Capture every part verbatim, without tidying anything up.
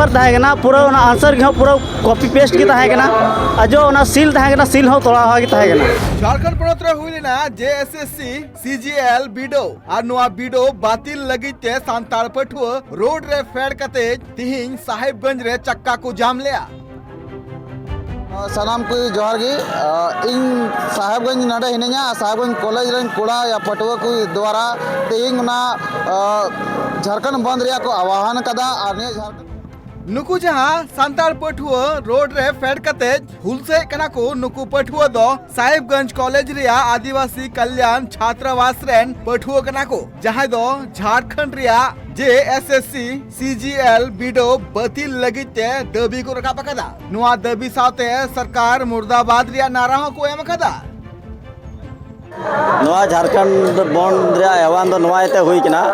Paper ᱛᱟᱦᱮᱸ ᱠᱟᱱᱟ, ᱯᱩᱨᱟᱹ ᱚᱱᱟ ᱟᱱᱥᱟᱨ ᱜᱮ ᱦᱚᱸ ᱯᱩᱨᱟᱹ ᱠᱚᱯᱤ ᱯᱮᱥᱴ ᱜᱮ ᱛᱟᱦᱮᱸ ᱠᱟᱱᱟ᱾ ᱟᱨ ᱡᱚ ᱚᱱᱟ ᱥᱤᱞ ᱛᱟᱦᱮᱸ ᱠᱟᱱᱟ, ᱥᱤᱞ ᱦᱚᱸ ᱛᱚᱲᱟᱣ ᱜᱮ ᱛᱟᱦᱮᱸ ᱠᱟᱱᱟ᱾ ᱡᱷᱟᱲᱠᱷᱚᱸᱰ ᱯᱚᱱᱚᱛ ᱨᱮ ᱦᱩᱭ ᱞᱮᱱᱟ ᱡᱮ ᱮᱥ ᱮᱥ ᱥᱤ ᱥᱤ ᱡᱤ ᱮᱞ ᱵᱤᱰᱟᱹᱣ᱾ ᱟᱨ ᱱᱚᱣᱟ ᱵᱤᱰᱟᱹᱣ ᱵᱟᱹᱛᱤᱞ ᱞᱟᱹᱜᱤᱫ ᱛᱮ ᱥᱟᱱᱛᱟᱲ ᱯᱟᱹᱴᱷᱩᱣᱟᱹ ᱨᱳᱰ ᱨᱮ ᱯᱷᱮᱰ ᱠᱟᱛᱮ ᱛᱤᱦᱤᱧ ᱥᱟᱦᱮᱵᱽᱜᱚᱸᱡᱽ ᱨᱮ ᱪᱟᱠᱟ ᱠᱚ ᱡᱟᱢ ᱞᱮᱜᱼᱟ᱾ ᱥᱟᱱᱟᱢ ᱠᱚ ᱡᱚᱦᱟᱨ ᱜᱮ᱾ ᱤᱧ ᱥᱟᱦᱮᱵᱽᱜᱚᱸᱡᱽ ᱱᱚᱰᱮ ᱦᱤᱱᱟᱹᱧᱟ᱾ ᱥᱟᱦᱮᱵᱽᱜᱚᱸᱡᱽ ᱠᱚᱞᱮᱡᱽ ᱨᱮᱱ ᱠᱚᱲᱟ ᱭᱟ ᱯᱟᱹᱴᱷᱩᱣᱟᱹ ᱠᱚ ᱫᱣᱟᱨᱟ ᱛᱮᱦᱮᱧ ᱚᱱᱟ ᱡᱷᱟᱲᱠᱷᱚᱸᱰ ᱵᱚᱱᱫ ᱨᱮᱭᱟᱜ ᱠᱚ ᱟᱦᱣᱟᱱ ᱠᱟᱫᱟ᱾ ᱟᱨ ᱱᱤᱭᱟᱹ ᱡᱷᱟᱲᱠᱷᱚᱸᱰ ᱱᱩᱠᱩ ᱡᱟᱦᱟᱸ ᱥᱟᱱᱛᱟᱲ ᱯᱟᱹᱴᱷᱩᱣᱟᱹ ᱨᱳᱰ ᱨᱮ ᱯᱷᱮᱰ ᱠᱟᱛᱮ ᱦᱩᱞᱥᱟᱹᱭᱮᱫ ᱠᱟᱱᱟ ᱠᱚ, ᱱᱩᱠᱩ ᱯᱟᱹᱴᱷᱩᱣᱟᱹ ᱫᱚ ᱥᱟᱦᱮᱵᱽᱜᱚᱸᱡᱽ ᱠᱚᱞᱮᱡᱽ ᱨᱮᱭᱟᱜ ᱟᱹᱫᱤᱵᱟᱹᱥᱤ ᱠᱟᱞᱭᱟᱱ ᱪᱷᱟᱛᱨᱟᱵᱟᱥ ᱨᱮᱱ ᱯᱟᱹᱴᱷᱩᱣᱟᱹ ᱠᱟᱱᱟ ᱠᱚ, ᱡᱟᱦᱟᱸᱭ ᱫᱚ ᱡᱷᱟᱲᱠᱷᱚᱸᱰ ᱨᱮᱭᱟᱜ ᱡᱮ ᱮᱥ ᱮᱥ ᱥᱤ ᱥᱤ ᱡᱤ ᱮᱞ ᱵᱤᱰᱟᱹᱣ ᱵᱟᱹᱛᱤᱞ ᱞᱟᱹᱜᱤᱫ ᱛᱮ ᱫᱟᱹᱵᱤ ᱠᱚ ᱨᱟᱠᱟᱵ ᱟᱠᱟᱫᱟ᱾ ᱱᱚᱣᱟ ᱫᱟᱹᱵᱤ ᱥᱟᱶᱛᱮ ᱥᱚᱨᱠᱟᱨ ᱢᱩᱨᱫᱟᱵᱟᱫ ᱨᱮᱭᱟᱜ ᱱᱟᱨᱟ ᱦᱚᱸᱠᱚ ᱮᱢ ᱟᱠᱟᱫᱟ᱾ ᱱᱚᱣᱟ ᱡᱷᱟᱲᱠᱷᱚᱸᱰ ᱵᱚᱱᱫ ᱨᱮᱭᱟᱜ ᱮᱣᱟᱱ ᱫᱚ ᱱᱚᱣᱟ ᱤᱭᱟᱹᱛᱮ ᱦᱩᱭ ᱠᱟᱱᱟ,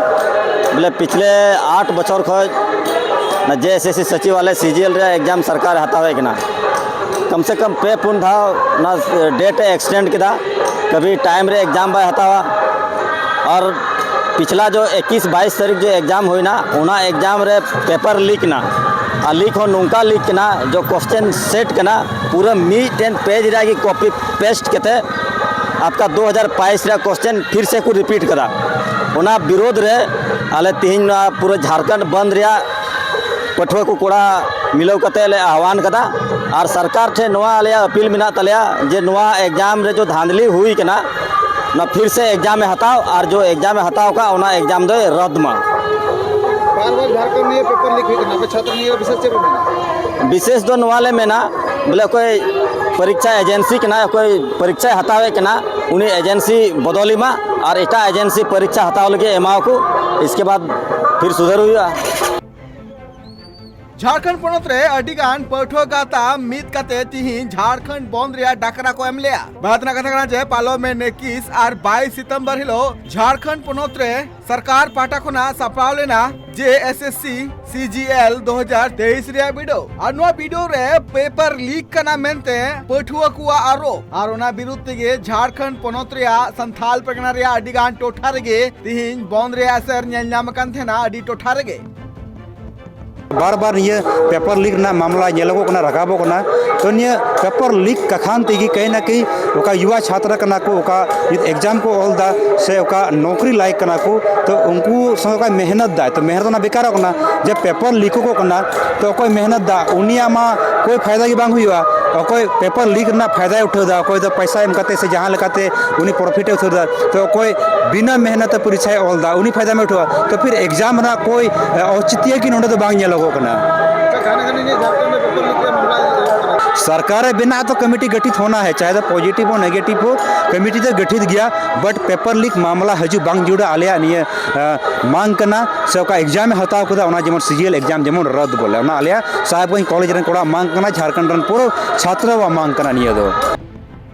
ᱵᱚᱞᱮ ᱯᱤᱪᱷᱞᱮ ᱟᱴ ᱵᱚᱪᱷᱚᱨ ᱠᱷᱚᱱ ᱚᱱᱟ ᱡᱮ ᱮᱥ ᱮᱥ ᱥᱤ ᱥᱚᱪᱤᱵᱟᱞᱚᱭ ᱥᱤ ᱡᱤ ᱮᱞ ᱨᱮᱭᱟᱜ ᱮᱠᱡᱟᱢ ᱥᱚᱨᱠᱟᱨ ᱦᱟᱛᱟᱣᱮᱫ ᱠᱟᱱᱟ᱾ ᱠᱚᱢ ᱥᱮ ᱠᱚᱢ ᱯᱮ ᱯᱩᱱ ᱫᱷᱟᱣ ᱚᱱᱟ ᱰᱮᱴ ᱮ ᱮᱠᱥᱴᱮᱱᱰ ᱠᱮᱫᱟ, ᱠᱟᱵᱷᱤ ᱴᱟᱭᱤᱢ ᱨᱮ ᱮᱠᱡᱟᱢ ᱵᱟᱭ ᱦᱟᱛᱟᱣᱟ᱾ ᱟᱨ ᱯᱤᱪᱷᱞᱟ ᱡᱚ ᱮᱠᱤᱥ ᱵᱟᱭᱤᱥ ᱛᱟᱹᱨᱤᱠᱷ ᱡᱚ ᱮᱠᱡᱟᱢ ᱦᱩᱭᱱᱟ, ᱚᱱᱟ ᱮᱠᱡᱟᱢ ᱨᱮ ᱯᱮᱯᱟᱨ ᱞᱤᱠ ᱮᱱᱟ᱾ ᱟᱨ ᱞᱤᱠ ᱦᱚᱸ ᱱᱚᱝᱠᱟ ᱞᱤᱠ ᱮᱱᱟ ᱡᱚ ᱠᱚᱥᱪᱮᱱ ᱥᱮᱴ ᱠᱟᱱᱟ, ᱯᱩᱨᱟᱹ ᱢᱤᱫᱴᱮᱱ ᱯᱮᱡᱽ ᱨᱮᱭᱟᱜ ᱜᱮ ᱠᱚᱯᱤ ᱯᱮᱥᱴ ᱠᱟᱛᱮ ᱟᱯᱠᱟ ᱫᱩ ᱦᱟᱡᱟᱨ ᱵᱟᱭᱤᱥ ᱨᱮᱭᱟᱜ ᱠᱚᱥᱪᱮᱱ ᱯᱷᱤᱨ ᱥᱮ ᱠᱚ ᱨᱤᱯᱤᱴ ᱠᱟᱫᱟ᱾ ᱚᱱᱟ ᱵᱤᱨᱳᱫᱷ ᱨᱮ ᱟᱞᱮ ᱛᱤᱦᱤᱧ ᱱᱚᱣᱟ ᱯᱩᱨᱟᱹ ᱡᱷᱟᱲᱠᱷᱚᱸᱰ ᱵᱚᱱᱫ ᱨᱮᱭᱟᱜ ᱯᱟᱹᱴᱷᱩᱣᱟᱹ ᱠᱚ ᱠᱚᱲᱟ ᱢᱤᱞᱟᱹᱣ ᱠᱟᱛᱮ ᱞᱮ ᱟᱦᱣᱟᱱ ᱠᱟᱫᱟ᱾ ᱟᱨ ᱥᱚᱨᱠᱟᱨ ᱴᱷᱮᱱ ᱱᱚᱣᱟ ᱟᱞᱮᱭᱟᱜ ᱟᱯᱤᱞ ᱢᱮᱱᱟᱜ ᱛᱟᱞᱮᱭᱟ ᱡᱮ ᱱᱚᱣᱟ ᱮᱠᱡᱟᱢ ᱨᱮ ᱡᱚ ᱫᱷᱟᱸᱫᱷᱞᱤ ᱦᱩᱭ ᱠᱟᱱᱟ, ᱚᱱᱟ ᱯᱷᱤᱨ ᱥᱮ ᱮᱠᱡᱟᱢ ᱮ ᱦᱟᱛᱟᱣ, ᱟᱨ ᱡᱚ ᱮᱠᱡᱟᱢ ᱮ ᱦᱟᱛᱟᱣ ᱠᱟᱜ, ᱚᱱᱟ ᱮᱠᱡᱟᱢ ᱫᱚᱭ ᱨᱟᱫ ᱢᱟ᱾ ᱵᱟᱨ ᱵᱟᱨ ᱡᱷᱟᱲᱠᱷᱚᱸᱰ ᱱᱤᱭᱟᱹ ᱯᱮᱯᱟᱨ ᱞᱤᱠ ᱦᱩᱭᱩᱜ ᱠᱟᱱᱟ, ᱟᱯᱮ ᱪᱷᱟᱛᱨᱚ ᱱᱤᱭᱟᱹ ᱵᱤᱥᱮᱥ ᱪᱮᱫ ᱯᱮ ᱢᱮᱱᱟ? ᱵᱤᱥᱮᱥ ᱫᱚ ᱱᱚᱣᱟ ᱞᱮ ᱢᱮᱱᱟ, ᱵᱚᱞᱮ ᱚᱠᱚᱭ ᱯᱚᱨᱤᱠᱷᱟ ᱮᱡᱮᱱᱥᱤ ᱠᱟᱱᱟᱭ, ᱚᱠᱚᱭ ᱯᱚᱨᱤᱠᱷᱟᱭ ᱦᱟᱛᱟᱣᱮᱫ ᱠᱟᱱᱟ, ᱩᱱᱤ ᱮᱡᱮᱱᱥᱤ ᱵᱚᱫᱚᱞᱤ ᱢᱟ ᱟᱨ ᱮᱴᱟᱜ ᱮᱡᱮᱱᱥᱤ ᱯᱚᱨᱤᱠᱷᱟ ᱦᱟᱛᱟᱣ ᱞᱟᱹᱜᱤᱫ ᱮᱢᱟᱣᱟᱠᱚ, ᱤᱥᱠᱮ ᱵᱟᱫ ᱯᱷᱤᱨ ᱥᱩᱫᱷᱟᱹᱨ ᱦᱩᱭᱩᱜᱼᱟ᱾ ᱡᱷᱟᱲᱠᱷᱚᱸᱰ ᱯᱚᱱᱚᱛ ᱨᱮ ᱟᱹᱰᱤ ᱜᱟᱱ ᱯᱟᱹᱴᱷᱩᱣᱟᱹ ᱜᱟᱶᱛᱟ ᱢᱤᱫ ᱠᱟᱛᱮ ᱛᱤᱦᱤᱧ ᱡᱷᱟᱲᱠᱷᱚᱸᱰ ᱵᱚᱱᱫ ᱨᱮᱭᱟᱜ ᱰᱟᱠᱨᱟ ᱠᱚ ᱮᱢ ᱞᱮᱜᱼᱟ᱾ ᱵᱟᱫ ᱨᱮᱱᱟᱜ ᱠᱟᱛᱷᱟ ᱠᱟᱱᱟ ᱡᱮ ᱯᱟᱨᱞᱟᱢᱮᱱᱴ ᱮᱠᱤᱥ ᱟᱨ ᱵᱟᱭᱤᱥ ᱥᱤᱛᱚᱢᱵᱚᱨ ᱦᱤᱞᱳᱜ ᱡᱷᱟᱲᱠᱷᱚᱸᱰ ᱯᱚᱱᱚᱛ ᱨᱮ ᱥᱚᱨᱠᱟᱨ ᱯᱟᱦᱴᱟ ᱠᱷᱚᱱᱟᱜ ᱥᱟᱯᱲᱟᱣ ᱞᱮᱱᱟ ᱡᱮ ᱮᱥ ᱮᱥ ᱥᱤ ᱥᱤ ᱡᱤ ᱮᱞ ᱫᱩ ᱦᱟᱡᱟᱨ ᱛᱮᱭᱤᱥ ᱨᱮᱭᱟᱜ ᱵᱤᱰᱟᱹᱣ᱾ ᱟᱨ ᱱᱚᱣᱟ ᱵᱤᱰᱟᱹᱣ ᱨᱮ ᱯᱮᱯᱟᱨ ᱞᱤᱠ ᱠᱟᱱᱟ ᱢᱮᱱᱛᱮ ᱯᱟᱹᱴᱷᱩᱣᱟᱹ ᱠᱚᱣᱟᱜ ᱟᱨᱳᱯ᱾ ᱟᱨ ᱚᱱᱟ ᱵᱤᱨᱩᱫᱽ ᱛᱮᱜᱮ ᱡᱷᱟᱲᱠᱷᱚᱸᱰ ᱯᱚᱱᱚᱛ ᱨᱮᱭᱟᱜ ᱥᱟᱱᱛᱷᱟᱞ ᱯᱟᱨᱜᱟᱱᱟ ᱨᱮᱭᱟᱜ ᱟᱹᱰᱤ ᱜᱟᱱ ᱴᱚᱴᱷᱟ ᱨᱮᱜᱮ ᱛᱤᱦᱤᱧ ᱵᱚᱱᱫ ᱨᱮᱭᱟᱜ ᱟᱥᱟᱨ ᱧᱮᱞ ᱧᱟᱢ ᱟᱠᱟᱱ ᱛᱟᱦᱮᱱᱟ ᱟᱹᱰᱤ ᱴᱚᱴᱷᱟ ᱨᱮᱜᱮ᱾ ᱵᱟᱨ ᱵᱟᱨ ᱱᱤᱭᱟᱹ ᱯᱮᱯᱟᱨ ᱞᱤᱠ ᱨᱮᱱᱟᱜ ᱢᱟᱢᱞᱟ ᱧᱮᱞᱚᱜᱚᱜ ᱠᱟᱱᱟ, ᱨᱟᱠᱟᱵᱚᱜ ᱠᱟᱱᱟ᱾ ᱛᱚ ᱱᱤᱭᱟᱹ ᱯᱮᱯᱟᱨ ᱞᱤᱠ ᱠᱟᱠᱷᱟᱱ ᱛᱮᱜᱮ ᱠᱟᱹᱦᱤ ᱱᱟ ᱠᱟᱹᱦᱤ ᱚᱠᱟ ᱭᱩᱣᱟ ᱪᱷᱟᱛᱨᱟ ᱠᱟᱱᱟ ᱠᱚ, ᱚᱠᱟ ᱮᱠᱡᱟᱢ ᱠᱚ ᱚᱞ ᱫᱟ ᱥᱮ ᱚᱠᱟ ᱱᱚᱠᱨᱤ ᱞᱟᱭᱮᱠ ᱠᱟᱱᱟ ᱠᱚ, ᱛᱚ ᱩᱱᱠᱩ ᱥᱚᱸᱜᱮ ᱚᱠᱚᱭ ᱢᱮᱦᱱᱚᱛ ᱫᱟᱭ, ᱛᱚ ᱢᱮᱦᱱᱚᱛ ᱚᱱᱟ ᱵᱮᱠᱟᱨᱚᱜ ᱠᱟᱱᱟ᱾ ᱡᱮ ᱯᱮᱯᱟᱨ ᱞᱤᱠᱚᱜᱚᱜ ᱠᱟᱱᱟ, ᱛᱚ ᱚᱠᱚᱭ ᱢᱮᱦᱱᱚᱛ ᱫᱟ ᱩᱱᱤᱭᱟᱜ ᱢᱟ ᱠᱳᱭ ᱯᱷᱟᱭᱫᱟ ᱜᱮ ᱵᱟᱝ ᱦᱩᱭᱩᱜᱼᱟ᱾ ᱚᱠᱚᱭ ᱯᱮᱯᱟᱨ ᱞᱤᱠ ᱨᱮᱱᱟᱜ ᱯᱷᱟᱭᱫᱟᱭ ᱩᱴᱷᱟᱹᱣ ᱫᱟ, ᱚᱠᱚᱭ ᱫᱚ ᱯᱚᱭᱥᱟ ᱮᱢ ᱠᱟᱛᱮ ᱥᱮ ᱡᱟᱦᱟᱸ ᱞᱮᱠᱟᱛᱮ ᱩᱱᱤ ᱯᱨᱚᱯᱷᱤᱴ ᱮ ᱩᱴᱷᱟᱹᱣ ᱫᱟ, ᱛᱚ ᱚᱠᱚᱭ ᱵᱤᱱᱟᱹ ᱢᱮᱦᱱᱚᱛ ᱛᱮ ᱯᱚᱨᱤᱠᱷᱟᱭ ᱚᱞ ᱫᱟ, ᱩᱱᱤ ᱯᱷᱟᱭᱫᱟ ᱢᱮ ᱩᱴᱷᱟᱹᱣᱟ᱾ ᱛᱚ ᱯᱷᱤᱨ ᱮᱠᱡᱟᱢ ᱨᱮᱱᱟᱜ ᱠᱳᱭ, ᱮ, ᱚᱪᱤᱛᱤᱭᱟᱹ ᱜᱮ ᱱᱚᱰᱮ ᱫᱚ ᱵᱟᱝ ᱧᱮᱞᱚᱜᱚᱜ ᱠᱟᱱᱟ᱾ ᱟᱪᱪᱷᱟ, ᱜᱷᱟᱱᱮ ᱜᱷᱟᱱᱮ ᱱᱤᱭᱟᱹ ᱡᱷᱟᱲᱠᱷᱚᱸᱰ ᱨᱮ ᱯᱮᱯᱟᱨ ᱞᱤᱠ ᱨᱮᱭᱟᱜ ᱢᱟᱢᱞᱟ ᱤᱭᱟᱹ ᱦᱩᱭᱩᱜ ᱠᱟᱱᱟ᱾ ᱥᱚᱨᱠᱟᱨ ᱮ ᱵᱮᱱᱟᱜ ᱛᱚ ᱠᱚᱢᱤᱴᱤ ᱜᱚᱴᱷᱤᱛ ᱦᱳᱱᱟ ᱦᱮ, ᱪᱟᱦᱮ ᱫᱚ ᱯᱚᱡᱤᱴᱤᱵᱷ ᱦᱳ ᱱᱮᱜᱮᱴᱤᱵᱷ ᱦᱳ, ᱠᱚᱢᱤᱴᱤ ᱫᱚ ᱜᱚᱴᱷᱤᱛ ᱜᱮᱭᱟ, ᱵᱟᱴ ᱯᱮᱯᱟᱨ ᱞᱤᱠ ᱢᱟᱢᱞᱟ ᱦᱤᱡᱩᱜ ᱵᱟᱝ ᱡᱩᱲᱟ ᱟᱞᱮᱭᱟᱜ ᱱᱤᱭᱟᱹ, ᱮ, ᱢᱟᱝ ᱠᱟᱱᱟ᱾ ᱥᱮ ᱚᱠᱟ ᱮᱠᱡᱟᱢ ᱮ ᱦᱟᱛᱟᱣ ᱠᱟᱫᱟ, ᱚᱱᱟ ᱡᱮᱢᱚᱱ ᱥᱤᱡᱤᱮᱞ ᱮᱠᱡᱟᱢ ᱡᱮᱢᱚᱱ ᱨᱟᱫ ᱵᱚᱞᱮ, ᱚᱱᱟ ᱟᱞᱮᱭᱟᱜ ᱥᱟᱦᱮᱵᱽᱜᱚᱸᱡᱽ ᱠᱚᱞᱮᱡᱽ ᱨᱮᱱ ᱠᱚᱲᱟ ᱢᱟᱝ ᱠᱟᱱᱟ, ᱡᱷᱟᱲᱠᱷᱚᱸᱰ ᱨᱮᱱ ᱯᱩᱨᱟᱹ ᱪᱷᱟᱛᱨᱚᱣᱟᱜ ᱢᱟᱝ ᱠᱟᱱᱟ ᱱᱤᱭᱟᱹ ᱫᱚ᱾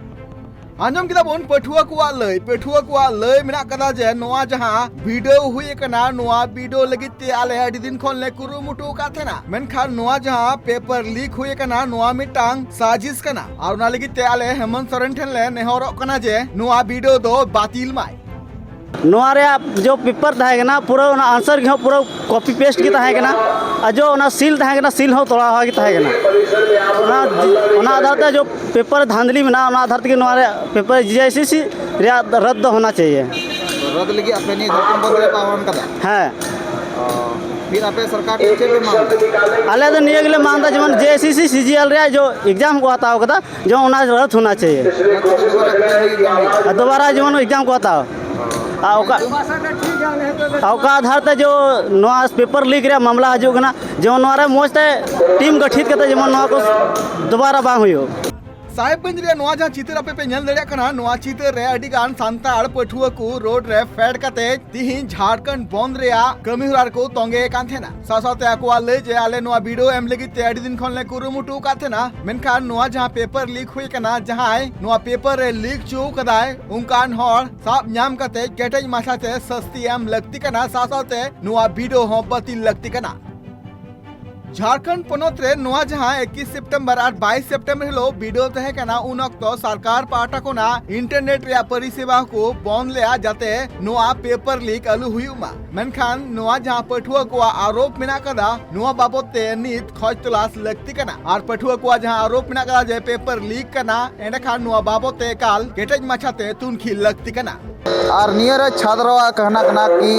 ᱟᱸᱡᱚᱢ ᱠᱮᱫᱟ ᱵᱚᱱ ᱯᱟᱹᱴᱷᱩᱣᱟᱹ ᱠᱚᱣᱟᱜ ᱞᱟᱹᱭ᱾ ᱯᱟᱹᱴᱷᱩᱣᱟᱹ ᱠᱚᱣᱟᱜ ᱞᱟᱹᱭ ᱢᱮᱱᱟᱜ ᱠᱟᱫᱟ ᱡᱮ ᱱᱚᱣᱟ ᱡᱟᱦᱟᱸ ᱵᱤᱰᱟᱹᱣ ᱦᱩᱭ ᱟᱠᱟᱱᱟ, ᱱᱚᱣᱟ ᱵᱤᱰᱟᱹᱣ ᱞᱟᱹᱜᱤᱫ ᱛᱮ ᱟᱞᱮ ᱟᱹᱰᱤ ᱫᱤᱱ ᱠᱷᱚᱱ ᱞᱮ ᱠᱩᱨᱩᱢᱩᱴᱩ ᱟᱠᱟᱫ ᱛᱟᱦᱮᱱᱟ, ᱢᱮᱱᱠᱷᱟᱱ ᱱᱚᱣᱟ ᱡᱟᱦᱟᱸ ᱯᱮᱯᱟᱨ ᱞᱤᱠ ᱦᱩᱭ ᱟᱠᱟᱱᱟ, ᱱᱚᱣᱟ ᱢᱤᱫᱴᱟᱝ ᱥᱟᱡᱤᱥ ᱠᱟᱱᱟ᱾ ᱟᱨ ᱚᱱᱟ ᱞᱟᱹᱜᱤᱫ ᱛᱮ ᱟᱞᱮ ᱦᱮᱢᱚᱱᱛ ᱥᱚᱨᱮᱱ ᱴᱷᱮᱱ ᱞᱮ ᱱᱮᱦᱚᱨᱚᱜ ᱠᱟᱱᱟ ᱡᱮ ᱱᱚᱣᱟ ᱵᱤᱰᱟᱹᱣ ᱫᱚ ᱵᱟᱹᱛᱤᱞ ᱢᱟᱭ᱾ ᱱᱚᱣᱟ ᱨᱮᱭᱟᱜ ᱡᱚ ᱯᱮᱯᱟᱨ ᱛᱟᱦᱮᱸ ᱠᱟᱱᱟ, ᱯᱩᱨᱟᱹ ᱚᱱᱟ ᱟᱱᱥᱟᱨ ᱜᱮ ᱦᱚᱸ ᱯᱩᱨᱟᱹ ᱠᱚᱯᱤ ᱯᱮᱥᱴ ᱜᱮ ᱛᱟᱦᱮᱸ ᱠᱟᱱᱟ᱾ ᱟᱨ ᱡᱚ ᱚᱱᱟ ᱥᱤᱞ ᱛᱟᱦᱮᱸ ᱠᱟᱱᱟ, ᱥᱤᱞ ᱦᱚᱸ ᱛᱚᱲᱟᱣ ᱜᱮ ᱛᱟᱦᱮᱸ ᱠᱟᱱᱟ᱾ ᱚᱱᱟ, ᱚᱱᱟ ᱟᱫᱷᱟᱨ ᱛᱮ ᱡᱚ ᱯᱮᱯᱟᱨ ᱫᱷᱟᱸᱫᱽᱞᱤ ᱢᱮᱱᱟᱜᱼᱟ, ᱚᱱᱟ ᱟᱫᱷᱟᱨ ᱛᱮᱜᱮ ᱱᱚᱣᱟ ᱨᱮᱭᱟᱜ ᱯᱮᱯᱟᱨ ᱡᱮ ᱟᱭ ᱥᱤ ᱥᱤ ᱨᱮᱭᱟᱜ ᱨᱟᱫ ᱫᱚ ᱦᱳᱱᱟ ᱪᱟᱦᱤᱭᱮ᱾ ᱨᱟᱫ ᱞᱟᱹᱜᱤᱫ ᱟᱯᱮ ᱱᱤᱭᱟᱹ ᱡᱷᱟᱲᱠᱷᱚᱸᱰ ᱵᱚᱱᱫᱷ ᱨᱮ ᱯᱮ ᱟᱦᱣᱟᱱ ᱠᱟᱫᱟ? ᱦᱮᱸ᱾ ᱚ, ᱯᱷᱤᱨ ᱟᱯᱮ ᱥᱚᱨᱠᱟᱨ ᱴᱷᱮᱱ ᱪᱮᱫ ᱯᱮ ᱢᱟᱝ ᱫᱟ? ᱟᱞᱮ ᱫᱚ ᱱᱤᱭᱟᱹ ᱜᱮᱞᱮ ᱢᱟᱝ ᱫᱟ, ᱡᱮᱢᱚᱱ ᱡᱮ ᱟᱭ ᱥᱤ ᱥᱤ ᱥᱤ ᱡᱤ ᱮᱞ ᱨᱮᱭᱟᱜ ᱡᱚ ᱮᱠᱡᱟᱢ ᱠᱚ ᱦᱟᱛᱟᱣ ᱠᱟᱫᱟ, ᱡᱮᱢᱚᱱ ᱚᱱᱟ ᱨᱟᱫ ᱦᱳᱱᱟ ᱪᱟᱦᱤᱭᱮ᱾ ᱡᱟᱛᱮ ᱫᱚᱵᱟᱨᱟ ᱟᱯᱮ ᱱᱤᱭᱟᱹ ᱮᱠᱡᱟᱢ ᱦᱩᱭᱩᱜ᱾ ᱟᱨ ᱫᱚᱵᱟᱨᱟ ᱡᱮᱢᱚᱱ ᱮᱠᱡᱟᱢ ᱠᱚ ᱦᱟᱛᱟᱣ᱾ ᱟᱨ ᱚᱠᱟ, ᱟᱨ ᱚᱠᱟ ᱟᱫᱷᱟᱨ ᱛᱮ ᱡᱚ ᱱᱚᱣᱟ ᱯᱮᱯᱟᱨ ᱞᱤᱠ ᱨᱮᱭᱟᱜ ᱢᱟᱢᱞᱟ ᱦᱤᱡᱩᱜ ᱠᱟᱱᱟ, ᱡᱮᱢᱚᱱ ᱱᱚᱣᱟ ᱨᱮ ᱢᱚᱡᱽ ᱛᱮ ᱴᱤᱢ ᱜᱚᱴᱷᱤᱛ ᱠᱟᱛᱮ ᱡᱮᱢᱚᱱ ᱱᱚᱣᱟ ᱠᱚ ᱫᱚᱵᱟᱨᱟ ᱵᱟᱝ ᱦᱩᱭᱩᱜ᱾ ᱥᱟᱦᱮᱵᱽᱜᱚᱸᱡᱽ ᱨᱮᱭᱟᱜ ᱱᱚᱣᱟ ᱡᱟᱦᱟᱸ ᱪᱤᱛᱟᱹᱨ ᱟᱯᱮ ᱯᱮ ᱧᱮᱞ ᱫᱟᱲᱮᱭᱟᱜ ᱠᱟᱱᱟ, ᱱᱚᱣᱟ ᱪᱤᱛᱟᱹᱨ ᱨᱮ ᱟᱹᱰᱤ ᱜᱟᱱ ᱥᱟᱱᱛᱟᱲ ᱯᱟᱹᱴᱷᱩᱣᱟᱹ ᱠᱚ ᱨᱳᱰ ᱨᱮ ᱯᱷᱮᱰ ᱠᱟᱛᱮ ᱛᱤᱦᱤᱧ ᱡᱷᱟᱲᱠᱷᱚᱸᱰ ᱵᱚᱱᱫ ᱨᱮᱭᱟᱜ ᱠᱟᱹᱢᱤ ᱦᱚᱨᱟ ᱨᱮᱠᱚ ᱛᱚᱸᱜᱮ ᱠᱟᱱ ᱛᱟᱦᱮᱱᱟ᱾ ᱥᱟᱶ ᱥᱟᱶᱛᱮ ᱟᱠᱚᱣᱟᱜ ᱞᱟᱹᱭ ᱡᱮ ᱟᱞᱮ ᱱᱚᱣᱟ ᱵᱤᱰᱟᱹᱣ ᱮᱢ ᱞᱟᱹᱜᱤᱫ ᱛᱮ ᱟᱹᱰᱤ ᱫᱤᱱ ᱠᱷᱚᱱ ᱞᱮ ᱠᱩᱨᱩᱢᱩᱴᱩ ᱟᱠᱟᱫ ᱛᱟᱦᱮᱱᱟ, ᱢᱮᱱᱠᱷᱟᱱ ᱱᱚᱣᱟ ᱡᱟᱦᱟᱸ ᱯᱮᱯᱟᱨ ᱞᱤᱠ ᱦᱩᱭ ᱟᱠᱟᱱᱟ, ᱡᱟᱦᱟᱸᱭ ᱱᱚᱣᱟ ᱯᱮᱯᱟᱨ ᱨᱮ ᱞᱤᱠ ᱦᱚᱪᱚ ᱟᱠᱟᱫᱟᱭ, ᱚᱱᱠᱟᱱ ᱦᱚᱲ ᱥᱟᱵ ᱧᱟᱢ ᱠᱟᱛᱮ ᱠᱮᱴᱮᱡ ᱢᱟᱪᱷᱟᱛᱮ ᱥᱟᱹᱥᱛᱤ ᱮᱢ ᱞᱟᱹᱠᱛᱤ ᱠᱟᱱᱟ, ᱥᱟᱶ ᱥᱟᱶᱛᱮ ᱱᱚᱣᱟ ᱵᱤᱰᱟᱹᱣ ᱦᱚᱸ ᱵᱟᱹᱛᱤᱞ ᱞᱟᱹᱠᱛᱤ ᱠᱟᱱᱟ᱾ ᱡᱷᱟᱲᱠᱷᱚᱸᱰ ᱯᱚᱱᱚᱛ ᱨᱮ ᱱᱚᱣᱟ ᱡᱟᱦᱟᱸ ᱮᱠᱤᱥ ᱥᱮᱯᱴᱮᱢᱵᱚᱨ ᱟᱨ ᱵᱟᱭᱤᱥ ᱥᱮᱯᱴᱮᱢᱵᱚᱨ ᱦᱤᱞᱳᱜ ᱵᱤᱰᱟᱹᱣ ᱛᱟᱦᱮᱸ ᱠᱟᱱᱟ, ᱩᱱ ᱚᱠᱛᱚ ᱥᱚᱨᱠᱟᱨ ᱯᱟᱦᱴᱟ ᱠᱷᱚᱱᱟᱜ ᱤᱱᱴᱟᱨᱱᱮᱴ ᱨᱮᱭᱟᱜ ᱯᱚᱨᱤᱥᱮᱵᱟ ᱦᱚᱸᱠᱚ ᱵᱚᱱᱫ ᱞᱮᱫᱼᱟ, ᱡᱟᱛᱮ ᱱᱚᱣᱟ ᱯᱮᱯᱟᱨ ᱞᱤᱠ ᱟᱞᱚ ᱦᱩᱭᱩᱜ ᱢᱟ᱾ ᱢᱮᱱᱠᱷᱟᱱ ᱱᱚᱣᱟ ᱡᱟᱦᱟᱸ ᱯᱟᱹᱴᱷᱩᱣᱟᱹ ᱠᱚᱣᱟᱜ ᱟᱨᱳᱯ ᱢᱮᱱᱟᱜ ᱠᱟᱫᱟ, ᱱᱚᱣᱟ ᱵᱟᱵᱚᱛ ᱛᱮ ᱱᱤᱛ ᱠᱷᱚᱡᱽ ᱛᱚᱞᱟᱥ ᱞᱟᱹᱠᱛᱤ ᱠᱟᱱᱟ᱾ ᱟᱨ ᱯᱟᱹᱴᱷᱩᱣᱟᱹ ᱠᱚᱣᱟᱜ ᱡᱟᱦᱟᱸ ᱟᱨᱳᱯ ᱢᱮᱱᱟᱜ ᱠᱟᱫᱟ ᱡᱮ ᱯᱮᱯᱟᱨ ᱞᱤᱠ ᱠᱟᱱᱟ, ᱮᱸᱰᱮᱠᱷᱟᱱ ᱱᱚᱣᱟ ᱵᱟᱵᱚᱛ ᱛᱮ ᱮᱠᱟᱞ ᱠᱮᱴᱮᱡ ᱢᱟᱪᱷᱟᱛᱮ ᱛᱩᱱᱠᱷᱤ ᱞᱟᱹᱠᱛᱤ ᱠᱟᱱᱟ᱾ ᱟᱨ ᱱᱤᱭᱟᱹ ᱨᱮ ᱪᱷᱟᱛᱨᱚᱣᱟᱜ ᱠᱟᱦᱱᱟ ᱠᱟᱱᱟ ᱠᱤ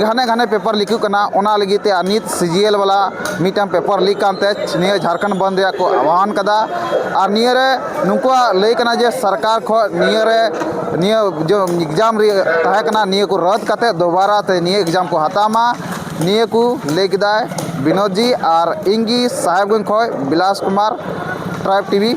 ᱜᱷᱟᱱᱮ ᱜᱷᱟᱱᱮ ᱯᱮᱯᱟᱨ ᱞᱤᱠᱚᱜ ᱠᱟᱱᱟ, ᱚᱱᱟ ᱞᱟᱹᱜᱤᱫ ᱛᱮ ᱟᱨ ᱱᱤᱛ ᱥᱤᱡᱤᱮᱞ ᱵᱟᱞᱟ ᱢᱤᱫᱴᱟᱝ ᱯᱮᱯᱟᱨ ᱞᱤᱠ ᱠᱟᱱᱛᱮ ᱱᱤᱭᱟᱹ ᱡᱷᱟᱲᱠᱷᱚᱸᱰ ᱵᱚᱱᱫ ᱨᱮᱭᱟᱜ ᱠᱚ ᱟᱦᱣᱟᱱ ᱠᱟᱫᱟ᱾ ᱟᱨ ᱱᱤᱭᱟᱹ ᱨᱮ ᱱᱩᱠᱩᱣᱟᱜ ᱞᱟᱹᱭ ᱠᱟᱱᱟ ᱡᱮ ᱥᱚᱨᱠᱟᱨ ᱠᱷᱚᱱ ᱱᱤᱭᱟᱹ ᱨᱮ, ᱱᱤᱭᱟᱹ ᱡᱮ ᱮᱠᱡᱟᱢ ᱨᱮ ᱛᱟᱦᱮᱸ ᱠᱟᱱᱟ, ᱱᱤᱭᱟᱹ ᱠᱚ ᱨᱟᱫ ᱠᱟᱛᱮ ᱫᱚᱵᱟᱨᱟ ᱛᱮ ᱱᱤᱭᱟᱹ ᱮᱠᱡᱟᱢ ᱠᱚ ᱦᱟᱛᱟᱣ ᱢᱟ, ᱱᱤᱭᱟᱹ ᱠᱚ ᱞᱟᱹᱭ ᱠᱮᱫᱟᱭ ᱵᱤᱱᱳᱫ ᱡᱤ᱾ ᱟᱨ ᱤᱧ ᱜᱮ ᱥᱟᱦᱮᱵᱽᱜᱚᱸᱡᱽ ᱠᱷᱚᱱ ᱵᱤᱞᱟᱥ ᱠᱩᱢᱟᱨ, ᱴᱨᱟᱭᱤᱵᱽ ᱴᱤᱵᱷᱤ᱾